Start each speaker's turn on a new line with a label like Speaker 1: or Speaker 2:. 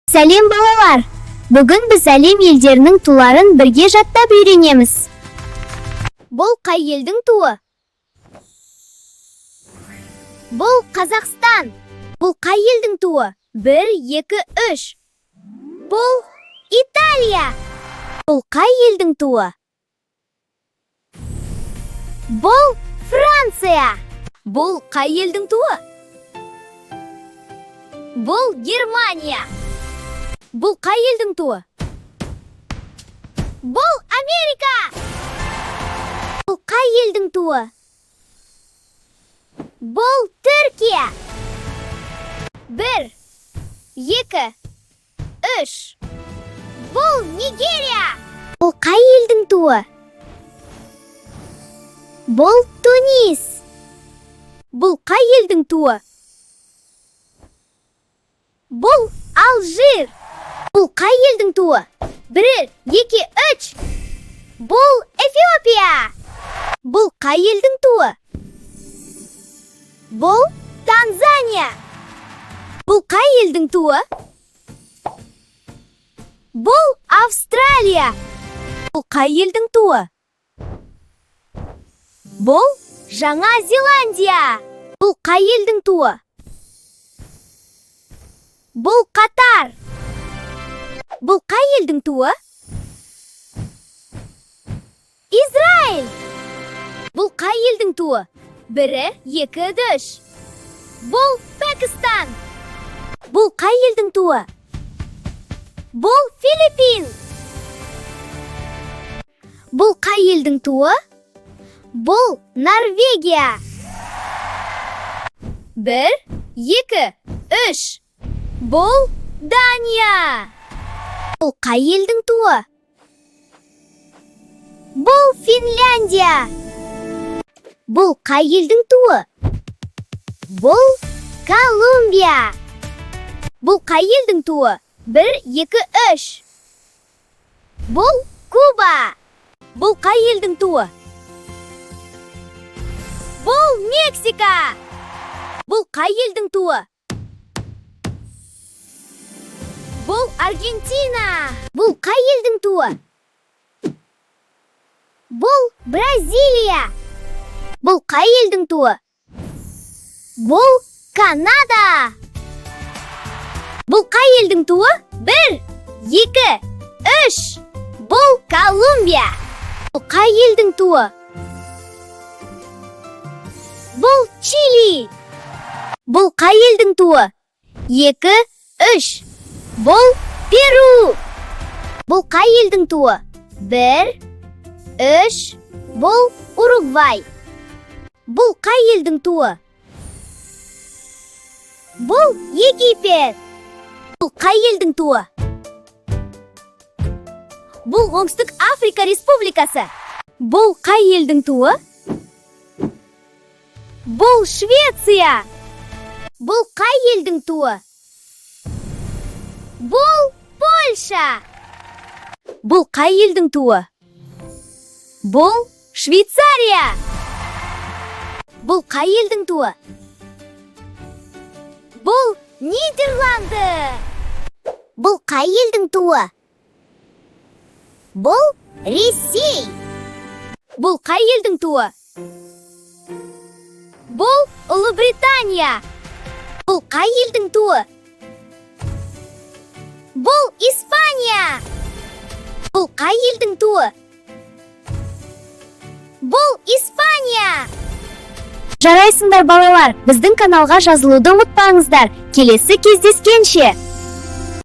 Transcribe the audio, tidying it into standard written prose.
Speaker 1: Сәлем, балалар! Бүгін біз әлем елдерінің туларын бірге жаттап үйренеміз. Бұл қай елдің туы? Бұл Қазақстан. Бұл қай елдің туы? Бір, екі, үш. Бұл Италия. Бұл қай елдің туы? Бұл Франция. Бұл қай елдің туы? Бұл Германия. Бұл қай елдің туы? Бұл Америка. Бұл қай елдің туы? Бұл Түркия. Бір, екі, үш. Бұл Нигерия. Бұл қай елдің туы? Бұл Тунис. Бұл қай елдің туы? Бұл Алжир. Бұл қай елдің туы? Бір, екі, үш. Бұл Эфиопия. Бұл қай елдің туы? Бұл Танзания. Бұл қай елдің туы? Бұл Австралия. Бұл қай елдің туы? Бұл Жаңа Зеландия. Бұл қай елдің туы? Бұл Катар. Бұл қай елдің туы? Израиль. Бұл қай елдің туы? Бірі, екі, үш. Бұл Пәкістан. Бұл қай елдің туы? Бұл Филиппин. Бұл қай елдің туы? Бұл Норвегия. Бір, екі, үш. Бұл Дания. Бұл қай елдің туы? Бұл Финляндия. Бұл қай елдің туы? Бұл Колумбия. Бұл қай елдің туы? Бір, екі, үш. Бұл Куба. Бұл қай елдің туы? Бұл Мексика. Бұл қай елдің туы? Бұл Аргентина. Бұл қай елдің туы? Бұл Бразилия. Бұл қай елдің туы? Бұл Канада. Бұл қай елдің туы? Бір, екі, үш. Бұл Колумбия. Бұл қай елдің туы? Бұл Чили. Бұл қай елдің туы? Екі, үш. Бұл Перу. Бұл қай елдің туы? Бір, үш. Бұл Уругвай. Бұл қай елдің туы? Бұл Египет. Бұл қай елдің туы? Бұл Оңтүстік Африка Республикасы. Бұл қай елдің туы? Бұл Швеция. Бұл қай елдің туы? Бұл Польша. Бұл қай елдің туы? Бұл Швейцария. Бұл қай елдің туы? Бұл Нидерланды. Бұл қай елдің туы? Бұл Ресей. Бұл қай елдің туы? Бұл Ұлыбритания. Бұл қай елдің туы? Бұл Испания. Бұл қай елдің туы? Бұл Испания. Жарайсыңдар, балалар! Біздің каналға жазылуды ұмытпаңыздар. Келесі кездескенше!